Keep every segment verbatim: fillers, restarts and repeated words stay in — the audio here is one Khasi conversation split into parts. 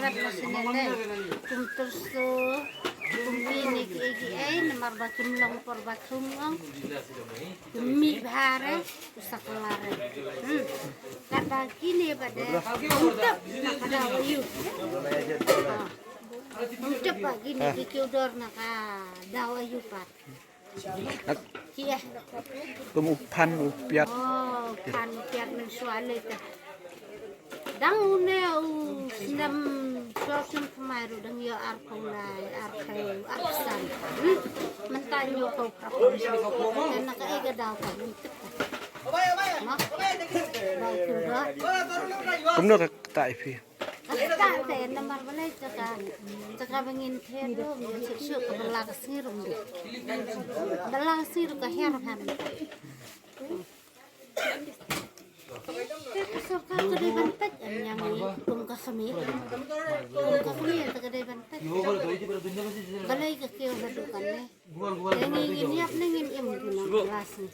Kat la sene le, kum tyrso, kum kine kiei kiei, namar ba kim long por ba kim long, kim mih bha re, u sa kylla re. Hmm. Kat ba kine ba de, ym tip na ka daw aïu. Ah. Ym tip ba kine ki kiew dor na ka daw aïu pat. Kum u phan u piat. Oh, phan u piat mynshuwa lei te. Dang une u snem, shuwa u snem thymmai ruh dang ïoh arphew lai, arphew, arphew san. Hmm? Mynta ïoh phew, arphew. Te na kaei ka daw ka, ym tip ka. Mo? Daw tu da. Kumno ka ktah ïa phi? Ka ktah te namar balei, jaka, jaka ba ngin thied ruh, ngin thied shuh, ka bylla ka sngi ruh ym dei. Bylla ka sngi ruh ka hiar hangne. Te ka sorkar ka dei ban peit em ïa ngi kum ka kmie. Kum ka kmie te ka dei ban peit. Balei ka kiew haduh kane. Te ngi ngin ïap ne ngin im ki nongbylla sngi.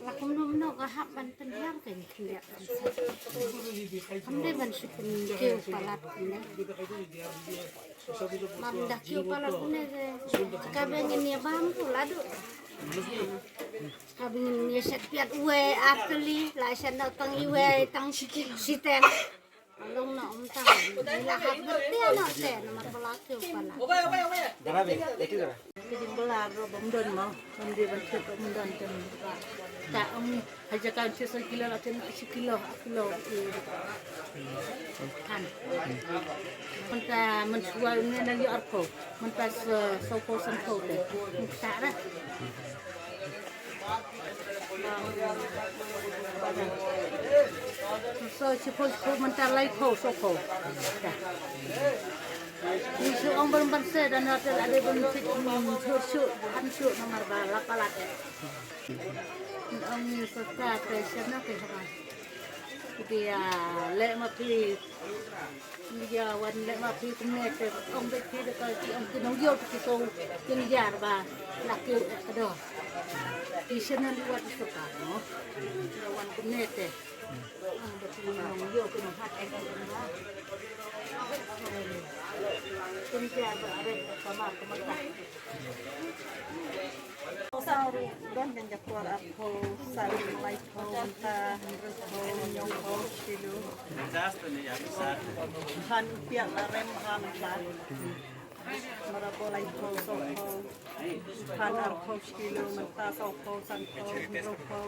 La kumno kumno ka hap ban pynhiar ka ngi khyndiat kan sa. Kam dei ban shu pynkiew palat kumne. Mar ynda kiew palat kumne te, ka ba ngin ïa bam ko la duh. Ka ba ngin ïa shet piat uwei ar tylli, la shet noh tang iwei tang shiteng. Long noh ym tang. Ngi la hap ban tiar noh te namar ba la kiew palat. Ki jingbylla ruh bym don mo, bym dei ban thied ruh ym don te. Ta ym ha jaka thied san kilo la thied shi kilo, ar kilo. Kan. Mynta mynshuwa ne nang ïoh arphew. Mynta sa, sawphew sanphew te. Mynta ra. Sa shiphew, shiphew, mynta laiphew, sawphew. Ngi shu ong ban ban se dan hotel ade ban sik, mm, shu shu han shu namar ba la palat. Ong ngi sa ka te shen na te ha. Ki ïa leh ma phi. Ki ïa wan leh ma phi kumne te ong beit phi da ka ki ong ki nongïoh ki to ki ïar ba la ki ka dor. Ki shen na liwat ki sorkar no. Ïa wan kumne te. Ong beit ki nongïoh ki nonghat ki nonghat. Ki ïar ba are ka ma ka ma ka. Sa ruh don kan jakor arphew san, laiphew, mynta hynriewphew, hynñiewphew shi kilo. Phan u piat la rem ha mynta. Marabor laiphew, sawphew. Phan arphew shi kilo, mynta sawphew, sanphew, hynriewphew.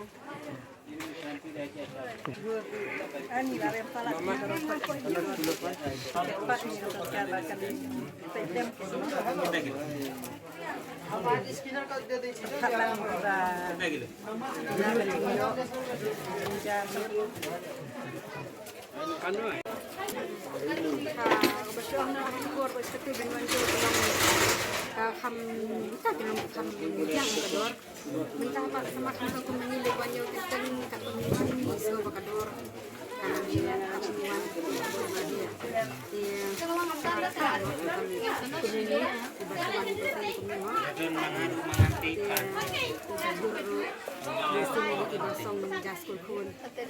Mynta pat sa ma kham sa kum ngi leh wan ïoh teng teng ka kum ngi wan ngi sngew ba ka dor. Ka nang ïa ka kum ngi wan. Te ka la ka kum ngi ba sa wan ïoh teng kum ngi wan. Te ka jur ru. Ngi sngew ba ki ba song ja skul khun. Te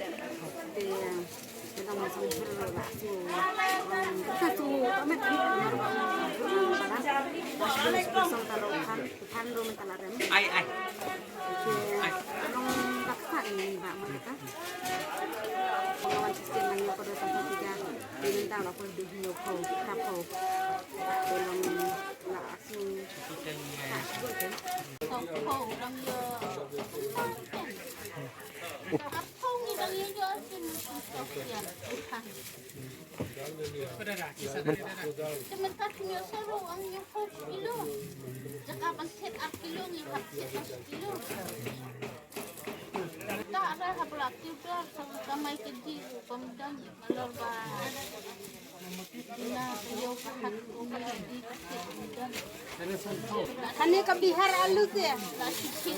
Ai, ai. Te mynta ki ïoh sa ruh ang ïoh phew kilo. Jaka ban thied ar kilo ngi hap thied ar kilo. Ta ara hap la kiew dor sa ka mai ka ji ruh kam dam nalor ba. Na ka ïoh ka hat ka mai ka ji ka thied kam dam. Kane ka bihar alu te. La shi shi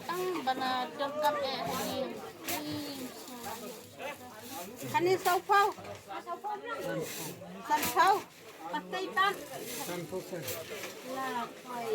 tang ba na dor kam eh ha ji. Kane sawphew. Sanphew. Patei pat. La, koi.